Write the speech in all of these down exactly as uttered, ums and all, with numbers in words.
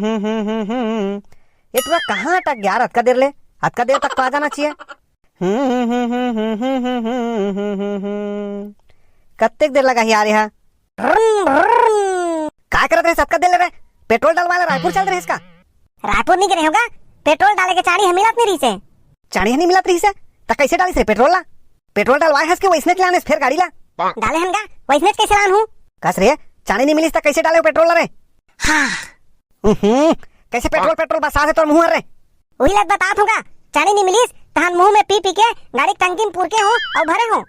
हम्म, हम्म, हम्म, हम्म। ये टुरा कहाँ अटक गया यार? अतका देर ले, अतका देर तक तो आ जाना चाहिए। हम्म, हम्म, हम्म, हम्म, हम्म, हम्म, हम्म, हम्म, हम्म। कत्तेक देर लगा ही यार यहाँ? भ्रुम, भ्रुम। का करत रहे अतका देर ले रे? पेट्रोल डलवा ले, रायपुर चल रहे इसका। रायपुर नहीं गे रहेंव गा, पेट्रोल डाले के चाड़ी ह मिलत नहीं रहिसे। चाड़ी ह नहीं मिलत रहिसे, त कैसे डालिस रे पेट्रोल ला? पेट्रोल डलवाए हस के वैसने के लानेस फेर गाड़ी ला? डाले हन गा, वैसने कैसे लान हूँ? कस रे, चाड़ी नहीं मिलिस त कैसे डाले हो पेट्रोल ला रे? हाँ। उहुं, कैसे पेट्रोल, पेट्रोल बरसात हे तोर मुंह रे? उही लत बतात हूँ गा, चाड़ी नहीं मिलिस, तहन मुंह में पी पी के गाड़ी के टंकी में पुरके हूँ अउ भरे हूँ।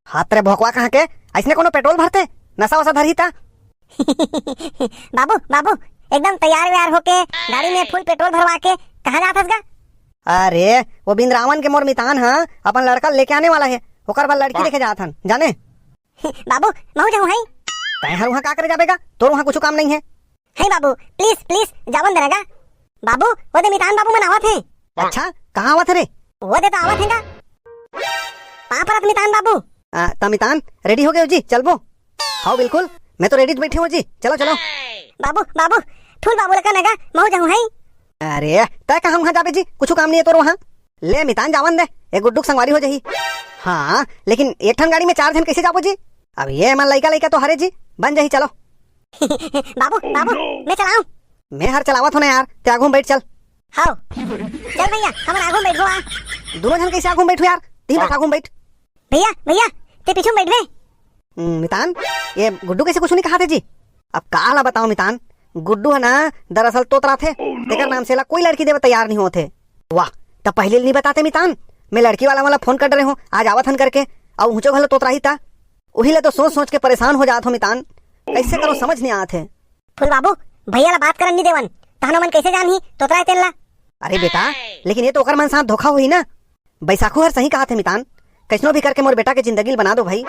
हाथ रे भोकवा कहाँ के, ऐसने कोनो पेट्रोल भरते? नशा वशा धरही ता? बाबू, बाबू, एकदम तैयार व्यार होके गाड़ी में फुल पेट्रोल भरवा के कहाँ जात हस गा? अरे, वो बिंद्रावन के मोर मितान ह, अपन लड़का लेके आने वाला हे, ओकर बर लड़की देखे जात हन, जाने? बाबू, महू जाहूँ हई। तैं हर उहाँ का करे जाबे गा? तोर उहाँ कुछु काम नहीं हे। हई बाबू, प्लीज, प्लीज, जावन देना गा। बाबू, वो दे मितान बाबू मन आवत हे। अच्छा, कहाँ आवत हे रे? वो दे तो आवत हे गा। पाँव परत मितान बाबू। आ, त मितान, रेडी हो गए हो जी, चलबो? हाँ बिल्कुल, मैं तो रेडी बैठे हूँ जी, चलो चलो। बाबू, बाबू, ठुल बाबू लका नगा, महू जाहूँ हई। अरे, तैं कहाँ उहाँ जाबे जी, कुछु काम नहीं हे तोर उहाँ। ले मितान जावन दे, एक गुड्डू के संगवारी हो जाही। हाँ, लेकिन एक ठन गाड़ी में चार झन कैसे जाबो जी? अब ये मन लइका लइका तो हरे जी, बन जाही चलो। बाबू, बाबू, मैं चलाऊं? मैं हर चलावत हो ना यार, तैं आगू में बैठ चल। हाव। चल भैया, हमन आगू में बैठबो आ। दोनों झन कैसे आगू में बैठू यार? तीन तक आगू में बैठ। भैया, भैया, तैं पीछू में बैठबे। हम्म, मितान, ये गुड्डू कैसे कुछ नहीं कहा थे जी? अब का ला बताओ मितान, गुड्डू है ना, दरअसल तोतराथे, तेकर नाम से ला कोई लड़की देवे तैयार नहीं होते। वाह, तब पहले नहीं बताते मितान, मैं लड़की वाला वाला फोन कर डरे हूँ, आज आवत हन करके, अउ ऊँचो घलो तोतराही ता। उही ले तो सोच सोच के परेशान हो जात हो मितान, कैसे करो समझ नहीं आत है। फूल बाबू, भैया ला बात करन नहीं देवन, तहनो मन कैसे जानही तोतराय तेन ला? अरे बेटा, लेकिन ये तो ओकर मन साथ धोखा होही ना। बैसाखू हर सही कहा थे मितान, कैसनो भी करके मोर बेटा के जिंदगी ल बना दो भाई।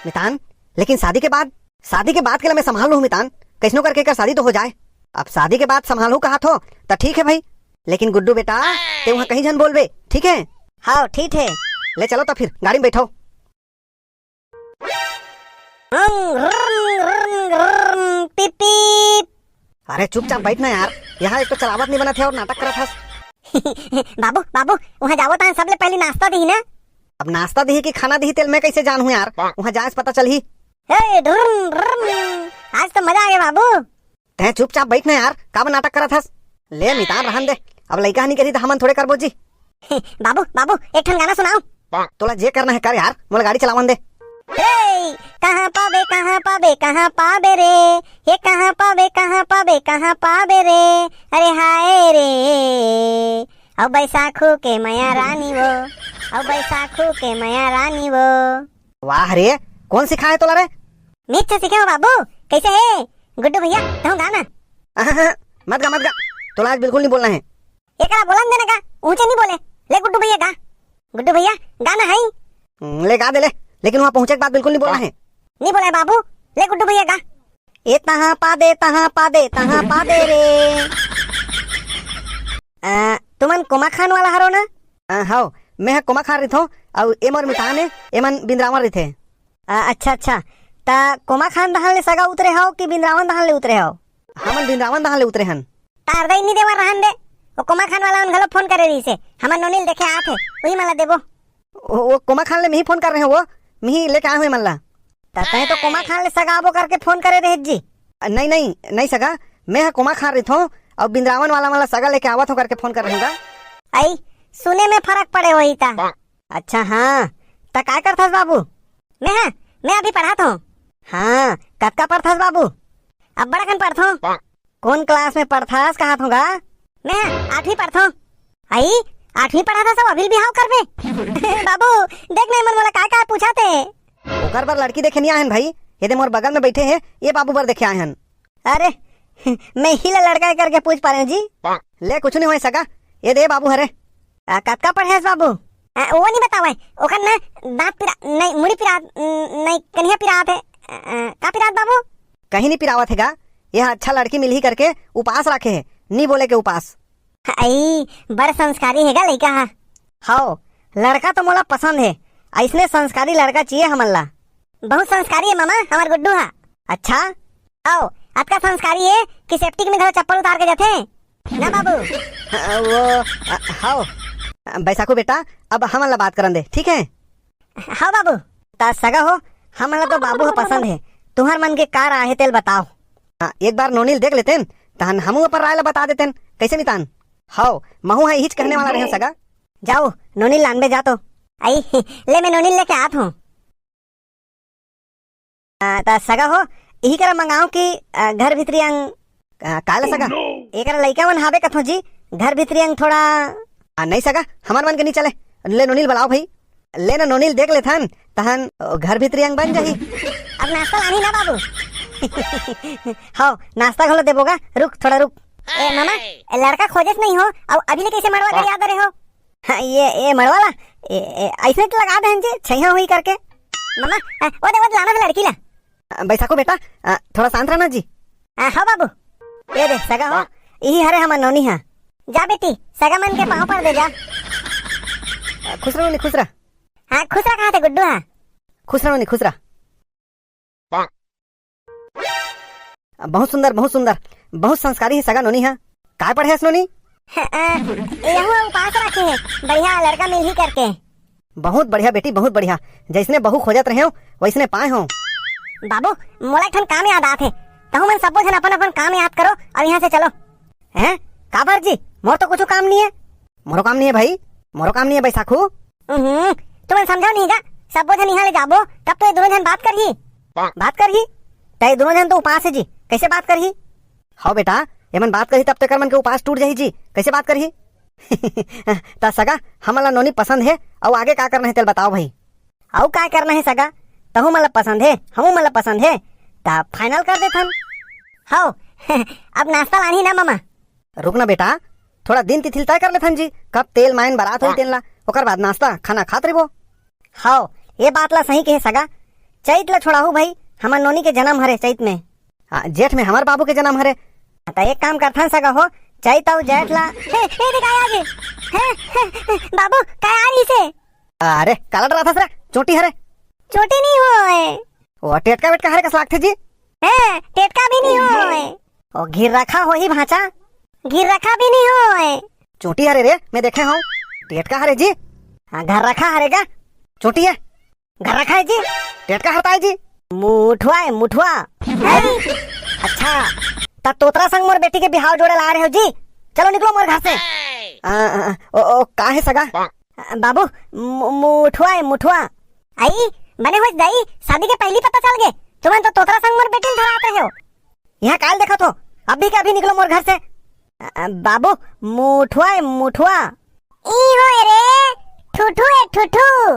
मितान, लेकिन शादी के बाद, शादी के बाद के ला मैं संभाल लूँ मितान, कैसनो करके एकर शादी तो हो जाए। अब शादी के बाद संभालू कहा थो, त ठीक है भाई, लेकिन गुड्डू बेटा, ते वहाँ कहीं झन बोलबे, ठीक है? हाँ, ठीक है। ले चलो तो फिर, गाड़ी में बैठो। हम्म, रुम, रुम, रुम, पिप, पिप। अरे चुपचाप बैठ ना यार, यहाँ एक तो चलावत नहीं बनत है और नाटक करत हस। बाबू, बाबू, वहाँ जावो तहाँ सबले पहले नाश्ता दिही ना। अब नाश्ता दिही कि खाना दिही तेल मैं कैसे जानहूँ यार, वहाँ जाए से पता चलही। हे, ढुर्रम, ढुर्रम, आज तो मजा आ गया बाबू। तैं चुपचाप बैठ ना यार, काबर नाटक करत हस? ले मितान रहन दे, अब लइका हनी करही त हमन थोड़े करबो जी। बाबू, बाबू, एक ठन गाना सुनाओ। तोला जे करना है कर यार, मोला गाड़ी चलावन दे। ए, कहाँ पाबे, कहाँ पाबे, कहाँ पाबे रे? ये कहाँ पाबे, कहाँ पाबे, कहाँ पाबे रे? अरे हाय रे, अब बैसाखू के मया रानी वो, अब बैसाखू के मया रानी वो। वाह रे, कौन सिखाए तोला रे? मैं अच्छा सीखे हो बाबू, कैसे है? गुड्डू भैया, तहूँ गा ना। अहं, मत गा, मत गा, तोला आज बिल्कुल नहीं बोलना है। एकरा बोलन देना गा, ऊंचे नहीं बोले। ले गुड्डू भैया गा। गुड्डू भैया, गा ना हई। हम्म, ले गा दे ले, लेकिन वहाँ पहुँचे के बाद बिल्कुल नहीं बोलना है। नहीं बोला है बाबू, ले गुड्डू भैया गा। ए तहाँ पाबे, तहाँ पाबे, तहाँ पाबे रे। आ, तुमन कोमा खान वाला हरो ना? आ, हव, मैं ह कोमा खान रिथों, अउ ए मोर मितान ए, एमन बिंद्रावन रिथे। आ, अच्छा, अच्छा, त कोमा खान दहान ले सगा उतरे हव कि बिंद्रावन दहान ले उतरे हव? हमन बिंद्रावन दहान ले उतरे हन। तार दई नी देवा रहन दे, वो कोमा खान वाला मन घलो फोन करे रहिसे, हमन नोनी ल देखे आत हे, उही मन ला देबो। वो, वो कोमा खान ले मिही फोन कर रहे हो, वो मिही लेके आए हुए मन ला। त तैं तो कोमा खान ले सगाबो करके फोन करे रहे जी। नहीं, नहीं, नहीं सगा, मैं ह कोमा खान रिथों, अउ बिंद्रावन वाला मन ला सगा लेके आवत हो करके फोन कर रहे होगा। आई, सुने में फरक पड़े होही ता। अच्छा हाँ, त काय करथस बाबू? मैं ह, मैं अभी पढ़त हों। हाँ, कतका पढ़थस बाबू? अब्बड़ अकन पढ़थों। कौन क्लास में पढ़थस कहत हों गा? मैं ह आठवीं पढ़थों। आई, आठवीं पढ़त हस अउ अभी बिहाव करबे? बाबू, देख नहीं मन मोला काय काय पूछत हे। ओकर बर लड़की देखे नहीं आए हन भाई, ये दे मोर बगल में बैठे हे, ये बाबू बर देखे आए हन। अरे, मैं ही ला लड़का करके पूछ पा रहे हो जी? ले, कुछ नहीं होए सगा, ये दे बाबू हरे। आ, कतका पढ़े हस बाबू? आ, वो नहीं बतावे, ओकर ना दांत पिरा, नहीं, मुड़ी पिरा, नहीं, कनिया पिरात है। आ, का पिरात बाबू? कहीं नहीं पिरावत है गा, यह अच्छा लड़की मिलही करके उपास रखे है, नहीं बोले के उपास। आई, बड़ संस्कारी है गा लइका हा। हव, लड़का तो मोला पसंद है, ऐसने संस्कारी लड़का चाहिए हमन ला। बहुत संस्कारी है मामा, हमार गुड्डू हा। अच्छा? अउ अतका संस्कारी हे कि सेप्टिक में घलो चप्पल उतार के जाथे। ना बाबू। अ, वो, अ, हव। बैसाखू बेटा, अब हमन ला बात करन दे, ठीक है? हव बाबू। त सगा हो, हमन ला तो बाबू ह पसंद हे। तुहर मन के का राय हे, तेल बताव। हाँ, एक बार नोनी ल देख लेतेन, तहन हमू अपन राय ला बता देतेन। कैसे मितान? हव, महू ह इहीच कहने वाला रहेंव सगा। जाओ, नोनी ल लानबे जा तो। आई, ले मैं नोनी ल लेके आत हूँ। आ, त सगा हो, इही करा मंगाओ कि, आ, घर भीतरी अंग, आ, काला सगा? एकरा लइका मन हावे कथो जी, घर भीतरी अंग थोड़ा। आ, नहीं सगा, हमर मन के नहीं चले। ले नोनी ल बलाओ भाई, ले ना नोनी ल देख लेथन, तहन घर भीतरी अंग बन जाही। अब नाश्ता लानी ना बाबू। हव, नाश्ता घलो देबो गा, रुक थोड़ा रुक। ए मामा, ए लड़का खोजेस नहीं हो, अउ अभी ले कैसे मड़वा गड़ियात रहे हो? हाँ, ये, ये मड़वा ला, ए, ए, ऐसने तो लगा देन जी, छैया हुई करके। मामा, आ, वो दे, वो दे, लाना था लड़की ला। आ, बैसाखू बेटा, आ, थोड़ा शांत रहना जी। आ, हाँ बाबू। ये दे, सगा हो, इही हरे हमर नोनी हा। जा बेटी, सगा मन के पाँव पर दे जा। आ, खुश रह नोनी, खुश रह। हाँ, खुश रह, कहा थे गुड्डू हा। खुश रह नोनी, खुश रह। बहुत सुंदर, बहुत सुंदर, बहुत संस्कारी हे सगा नोनी हा। काय पढ़े हस नोनी? यहू उपास रखे हे, बढ़िया लड़का मिलही करके। बहुत बढ़िया बेटी, बहुत बढ़िया। जैसने बहू खोजत रहेंव, वैसने पाए हों। बाबू, मोला एक ठन काम याद आत हे। तहू मन सब्बो झन अपन अपन काम याद करो अउ यहाँ से चलो। हैं? काबर जी? मोर तो कुछु काम नहीं है। मोरो काम नहीं है भाई, मोरो काम नहीं है बैसाखू। हम्म, तुमन समझो नहीं गा, सब्बो झन यहाँ ले जाबो, तब तो ये दोनों झन बात करही। बात करही? त ये दोनों झन तो उपास है जी, कैसे बात करही? हव बेटा, एमन बात करही तब तो एकर मन के उपास टूट जाही जी, कैसे बात करही? त सगा, हमन ला नोनी पसंद हे, अउ आगे का करना हे तेल बताओ भाई। अउ का करना हे सगा, तहू मन ला पसंद हे, हमू मन ला पसंद हे, त final कर देथन। हव, अब नाश्ता लानही ना मामा? रुक ना बेटा, थोड़ा दिन तिथि ल तय कर लेथन जी, कब तेल मायन बरात होही तेन ला, ओकर बाद नाश्ता खाना खात रहिबो। हव, ये बात ला सही कहे सगा, चैत ला छोड़ाहू भाई, हमर नोनी के जन्म हरे चैत में। हाँ, जेठ में हमर बाबू के जन्म हरे। त एक काम करथन सगा हो, चैत अउ जेठ ला। हे, हे, देख, आय आगे। हे, हे, हे, बाबू, काय आय रहिसे? अरे, काला डराथस रे, चोटी हरे। चोटी नहीं होय। ओ, टेटका वेटका हरे कस लागथे जी। हे, टेटका भी नहीं होय। ओ, घिर रखा होही भांचा। घिर रखा भी नहीं होय। चोटी हरे रे, मैं देखे हूँ। टेटका हरे जी। हाँ, घर रखा हरे गा। चोटी है। घर रखा है जी। टेटका हरता है जी। मुठवा है, मुठवा। हैं? अच्छा, त तोतरा संग मोर बेटी के बिहाव जोड़े ला रहे हो जी? चलो निकलो मोर घर से। आ, आ, ओ, ओ, का है सगा? बाबू, मु-, मुठवा है, मुठवा। आई, बने होइस दाई, शादी के पहली पता चल गे। तुमन तो तोतरा संग मोर बेटी ल धरात रहे हो। यहाँ काल देखत हो, अभी के अभी निकलो मोर घर से। अ, बाबू, मुठवा है, मुठवा। ई होय रे, ठुठू है, ठुठू।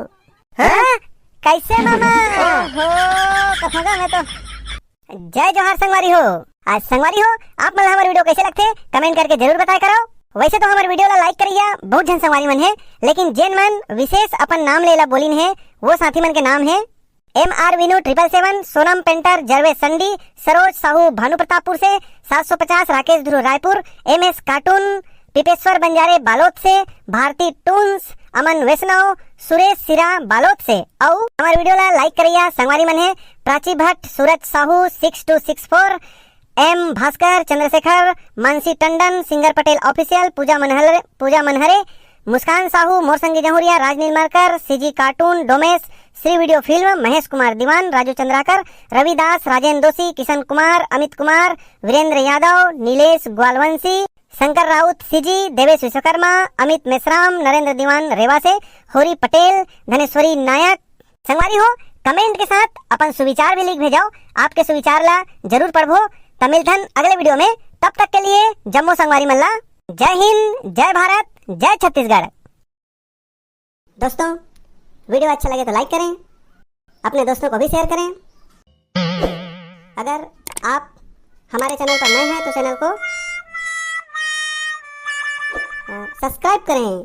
हैं? हाँ? कैसे मामा? ओहो, कथों गा मैं तो। जय जोहार संगवारी हो। आज संगवारी हो, आप मन ला हमर video कैसे लगथे, comment करके जरूर बताए करो। वैसे तो हमर video ला like करइया बहुत झन संगवारी मन हे, लेकिन जेन मन विशेष अपन नाम ले ला बोलिन हे, वो साथी मन के नाम हे M R Vinu triple seven, Sonam painter, जर्वेस संडी, सरोज साहू भानु प्रतापपुर से, सात सौ पचास Rakesh Dhruv Raipur, M S cartoon, Pipeshwar Banjare Balod से, भारती टून्स, अमन वैष्णव, सुरेश सिरा बालोद से। अउ हमर video ला like करइया संगवारी मन हे Prachi Bhatt, Suraj Sahu, six two six four, M Bhaskar, Chandrashekhar, Mansi Tandon, singer Patel official, Pooja Manhar-, Pooja Manhare, Muskan Sahu, मोर संगी जहुरिया, Rajneel Markar, CG cartoon, Domesh, Shri video film, Mahesh Kumar Diwan, Raju Chandrakar, Ravidas, Rajendra Doshi, Kishan Kumar, Amit Kumar, Virendra Yadav, Nilesh Gwalvanshi, Shankar Raut CG, Devesh Vishwakarma, Amit Meshram, Narendra Diwan Rewa से, होरी पटेल, धनेश्वरी नायक। संगवारी हो, comment के साथ अपन सुविचार भी लिख भेजो। आपके सुविचार ला जरूर पढ़बो। त मिलथन अगले video में, तब तक के लिए जम्मो संगवारी मन ला जय हिंद, जय भारत, जय छत्तीसगढ़। दोस्तों, video अच्छा लगे तो like करें, अपने दोस्तों को भी share करें। अगर आप हमारे channel पर नए हैं तो channel को, अ, subscribe करें।